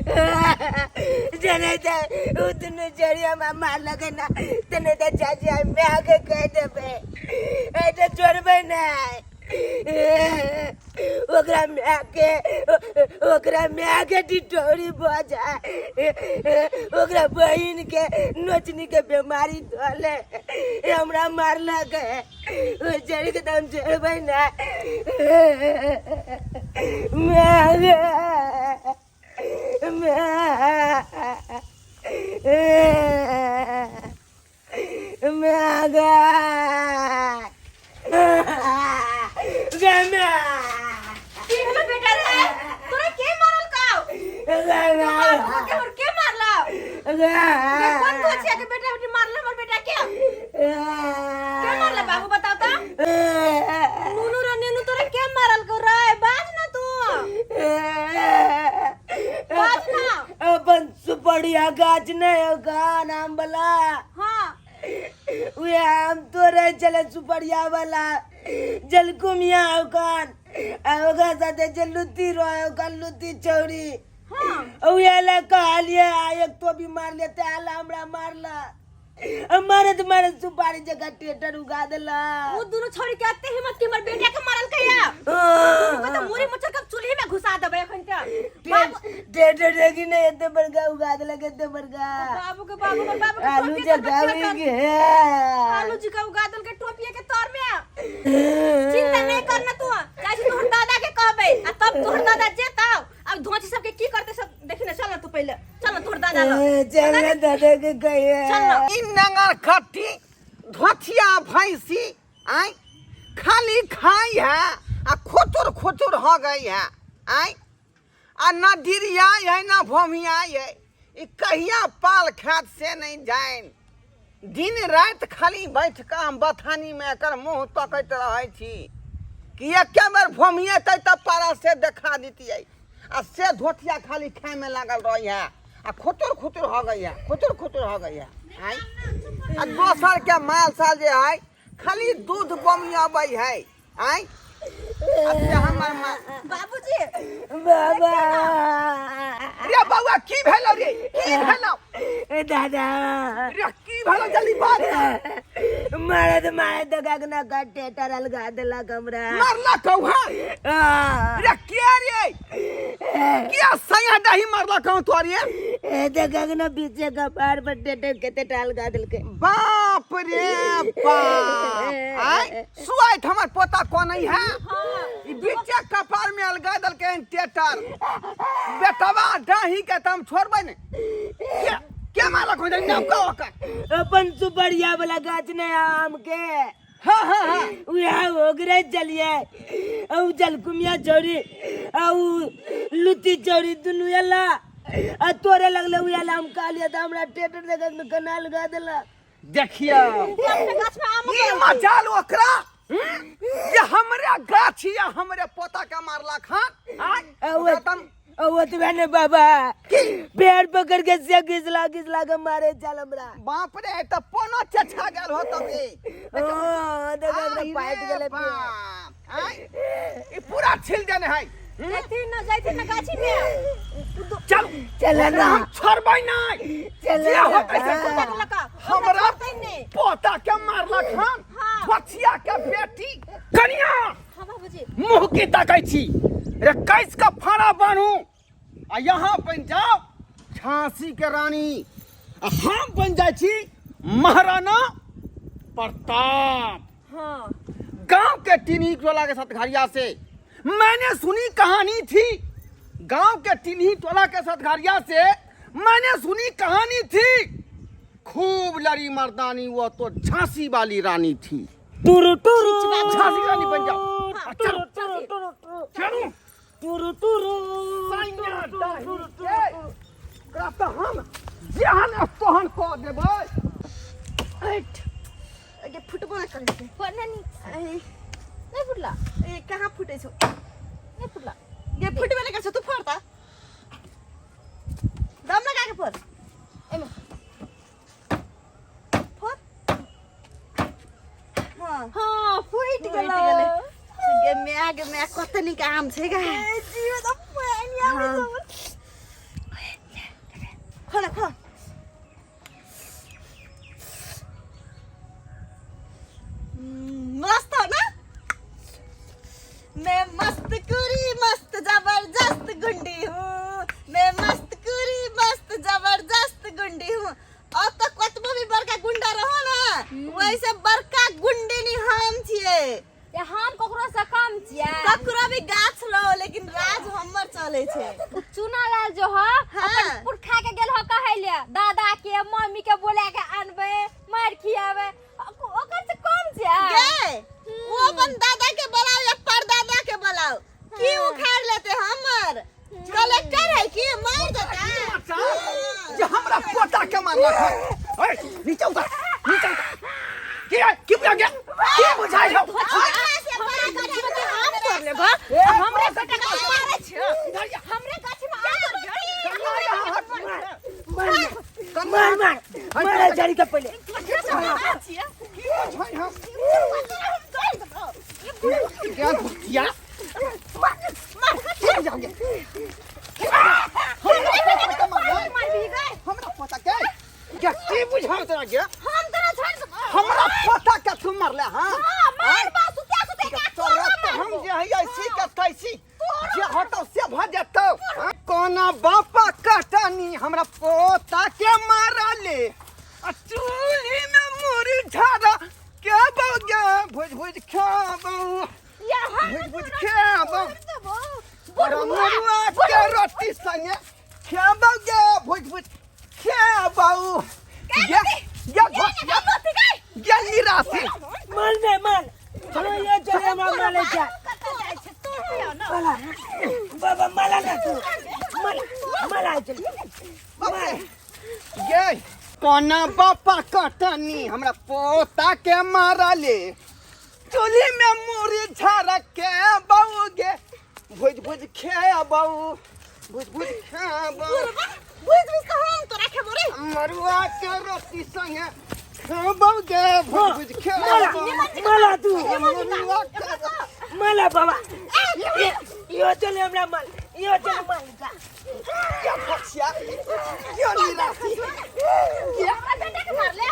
जने ते उ दुनू चोरी हमरा मारलक ना तने ते चाची हम माय के कह देबै ए ते छोड़बै नहि ओकरा माय के ओकरा माय के टिटोरी भऽ जाय ओकरा बहिन के नोचनी के बीमारी धले हमरा मारलक चढ़ के तऽ हम छोड़बै नहि माय गे माय माय गे गे माय की भेलो बेटा रे तोरा के मारल काव गे माय के और के मारला गे गे कोन तो छिया के बेटा बेटी मारला हमर बेटा के के मारला बाबू बताओ त नुनु रे नेनु तोरा के मारल को रे बाज ना तू बाज ना अपन सुपड़िया गाछ नहीं होगा नाम वाला हां वे आम तोरे चले सुपड़िया वाला जलकुमिया होकान आ ओकरा साथे जे लुत्ती रहे ओकर लुत्ती चौरी हां उहे ला कहलिए आ एक तो भी मार लेते आला हमरा मारला आ मारत मारत सुपारी जगह टेटर उगा देला वो दोनों छोड़ी के आते हिम्मत के हमर बेटा के मारल कहिया दोनों के तो मुरी मुचर के चूल्हे में घुसा देबै अखन के बाबू टेटर देखी नहीं एते बड़का उगा देलक एते बड़का बाबू के बाबू हमर बाबू के आलू टोपिया के जगावी तर के आलू जी का उगा देल के टोपिया के तर में चिंता नहीं करना तू चाहे तोहर दादा के कहबै आ तब तोहर दादा जेतौ अब धोची सबके की करते सब देखी ना चल ना तू पहले चल ना तोहर दादा लग चल ना दादा के कहिए चल ना ई नंगर खट्टी धोथिया भैंसी आय खाली खाई है आ खोचुर खोचुर हो गई है आय आ ना डिरियाई है ना भोमियाई है ई कहिया पाल खात से नहीं जाइन दिन राति खाली बैठ कऽ हम बथानीमे एकर मुँह तकैत रहै छी कि एके बेर भोमिएतै तऽ पारा से देखा दितियै आ से धोतिया खाली खायमे लागल रहै है आ खुतुर खुतुर हो गई है खुतुर खुतुर हो गई है आँय आ दोसरके माल साल जे है खाली दूध बमियाबै है आँय आ से हमर माल बाबूजी बाबा रे बौआ की भेलौ रे की भेलौ ए दादा रे की भेलौ जल्दी बाज ना। मारत मारत गगना का टेटर अलगा देलक हमरा मारला कौहा आ, रे के रे के सया दही मारला कहूं तो रे ए गगना बीचे कपार पर टेटर केते टाल गा देलकै बाप रे बाप आय सुआइत हमर पोता कोन है ई बीचे कपार में अलगा देलकै हन टेटर बेटवा डाही के त हम छोड़बै ने के के मारलक हो नाम का ओकर अपन सुपरिया वाला गाछ ने आम के हाँ हाँ हाँ उहे ओकरे चलिए औ जलकुमिया चौरी औ लुत्ती चौरी दुनू एला आ तोरे लगले उहे ला हम कहलिए त हमरा टेटर देखत में कना लगा देला देखियो अपने गाछ में आम ई मजाल ओकरा हम्म? जे हमरे गाछ या हमरे पोता के मारलक हन आय आ ओकरा तम ओतबे ने बाबा पेड़ पकड़ के से घिसला घिसला के मारे चल हमरा बाप रे त पोनो चछा गेल हो तब रे ओ देखो हमरा आय पाइट रे गेले पेड़। बाप, आय ई पूरा छिल देने है जाइथिन ना जाइथिन ना गाछी में चल चल ना हम छोड़बै नहीं चल जे ना। होतै से पोता के लका हमरा छोड़तै नहीं पोता के मारलक हन हाँ। बचिया के बेटी कनिया हाँ बाबूजी मुंह की तकै छी रे कैस के फाड़ा बान्हू आ यहाँ बनि जाओ झांसी के रानी आ हम बनि जाइ छी महाराणा प्रताप हाँ गांव के टिन्ही टोला के सतघरिया से मैंने सुनी कहानी थी गांव के टिन्ही टोला के सतघरिया से मैंने सुनी कहानी थी खूब लड़ी मर्दानी वो तो झांसी वाली रानी थी टुरु टुरु झांसी रानी बन जाओ हाँ, चलो टुरु टुरु टुरु चलो टुरु टुरु सैन्या डाही के, ओकरा तऽ हम जेहन तोहन कऽ देबै हट गे फुटबो नहि करै छै पर नानी ऐ, नहीं फुटला ए कहाँ फुटै छौ नहीं फुटला गे फुटबे नहि करै छौ तू फोड़ तऽ दम लगा के फोड़ एमे फोड़ हाँ हाँ फुट फुटि गेलो गेलै। गे माय गे माय कते नीक आम छै गे ए जीव त पानी आबै हाँ। छै। जो ह हाँ। अपन पुरखा के गेल ह कहै ले दादा के मम्मी के बोला के आनबे मार खियाबे ओकर से कम छै गे वो अपन दादा के बोलाओ या परदादा के बोलाओ की उखाड़ लेते हमर कलेक्टर है की मार देता जे हमरा पोता के मारलक है। ओए, नीचे उतर, नीचे उतर। की है? की बुझा गया? की बुझाइ हौ? आम तोड़ लेबो हमरे बेटा के मारे छ हमरे गाछ में आम तोड़ मार मार मार जड़ी के पहले की बुझाइ हौ? क्या भुतिया? की बुझा गया? हमरा पोता के मारलक। हमरा पोता के? क्या की बुझाउ तोरा गे? हम तोरा छोड़ देबो हमरा पोता के तू मारले हां हां मार बा सुते सुते के तोरा तो हम जे है ऐसी के तैसी जे हटौ से भ जेतौ हाँ? कोना बापा कटनी हमरा पोता के मारले आ चूल्ही में मुरी झाड़ा के बौगे भुज भुज खाबौ भुज भुज खाबौ और मरुआ के रोटी संगे खाबौ गे भुज भुज खाबौ ये ये ये ये निराशी मार ने मार चलो ये चले हमरा मारे जा माला बाबा माला ना तू माला माला चल बाप रे। गे कोना बापा कटनी हमरा पोता के मारले चूल्ही में मुरी झाड़ के बऊ गे भुज भुज खेबऊ भुज भुज खेबऊ बुझ बुझ के हम तोरा खेबो रे मरुआ के रोटी संगे खेबऊ गे भुज भुज माला खेबऊ माला तू मरुआ के माला बाबा ये यो चले हमरा माल यो चले माल जा क्या फसिया क्या निराशी क्या हमरा बेटा के मार ले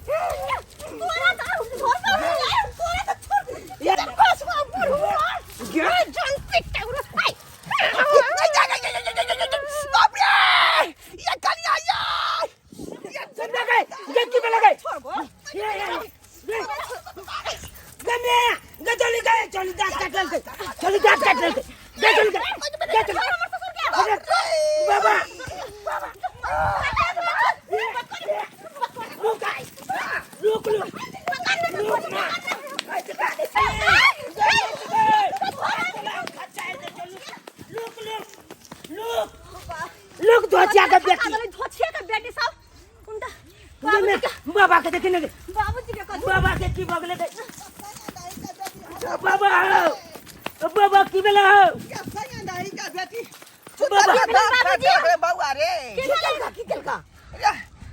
तोरा तो तोरा तो छोड़ ये बस वो बुढ़वा गे जन पिट्टा उड़ा आई बाप रे ये कनिया ये सब लगे ये की में लगे ये ये गमे गे चली गए चली दांत काट लेते चली दांत काट लेते गे चली गए गे चली अरे बाबा रुक रुक रुक रुक ना रुक रुक रुक धोचिया के बेटी धोचिया के बेटी सब उनका बाबा के देखी नहीं बाबूजी के कथी बाबा के की बगले के बाबा हो बाबा की बेला हो क्या सैया दाई का बेटी बाबा, बाबा बउआ रे की केलका की केलका रे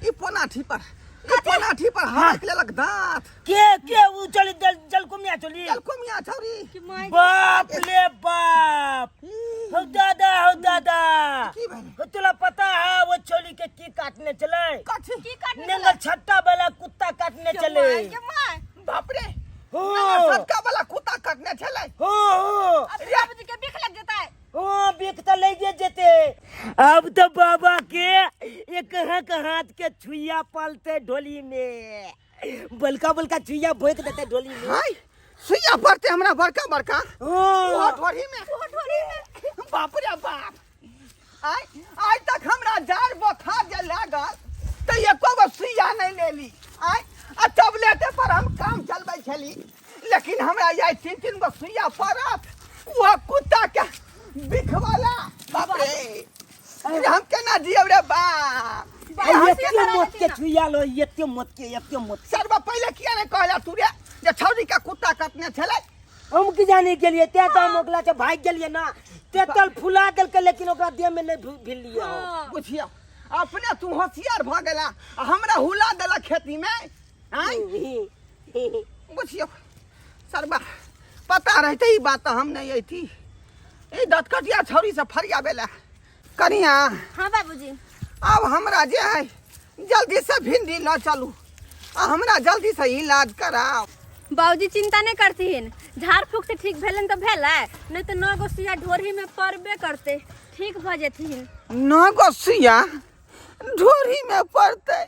ई पोनाठी पर ई पोनाठी पर हाथ लेलक दांत के उ चली जल जल कुमिया चली चल कुमिया छौरी बाप रे बाप हो दादा हो दादा की भेलै हो तोला पता है वो छोली के की काटने चले कथी की काटने नेंगल छट्टा वाला कुत्ता काटने चले के माय बाप रे हो सटका वाला कुत्ता काटने छलै हो हो अब बाबूजी के बिख लग जेतै ओ बिख तो लगे जेते अब तो बाबा के एक हक हाथ के छुइया पलते ढोली में बलका बलका छुइया भोक देते ढोली में हाय सुइया पड़ते हमरा बड़का बड़का ओ ओ ढोरी में बाप रे बाप आइ आइ तक हमरा जाड़ बोखार जे लागल तऽ एको गो सुइया नहि लेली आइ आ टैबलेटे पर हम काम चलबै छली लेकिन हमरा आइ तीन तीन गो सुइया पड़त ओ कुत्ता के बिखवाला बाप रे अरे हम केना जियब रे बाप आ एते मत के छुइया लो एते मत के एते मत सरबा पहिले किया नहि कहला तू रे जे छौरी के कुत्ता कटने छलै हम की जाने के लिए ते तो हम ओकरा से भाग गेलिए ना ते तल फुला देलकै लेकिन ओकरा देह में नहीं भिड़लिए हम बुझियौ अपने तू होशियार भऽ गेला आ हमरा हुला देला खेती में आँय बुझियौ सरबा पता रहते ई बात तऽ हम नहि अयती ई दतकटिया छौरी से फरियाबे ला कनिया हाँ बाबूजी आब हमरा जे है जल्दी से भिंडी लऽ चलू आ हमरा जल्दी से इलाज कराउ बाबूजी चिंता नहीं करथिन झाड़ फूक से ठीक भेलन तो भेलै नहीं तो 9 गो सुइया ढोरी में पड़बे करते ठीक भऽ जेथिन 9 गो सुइया ढोरी में पड़तै।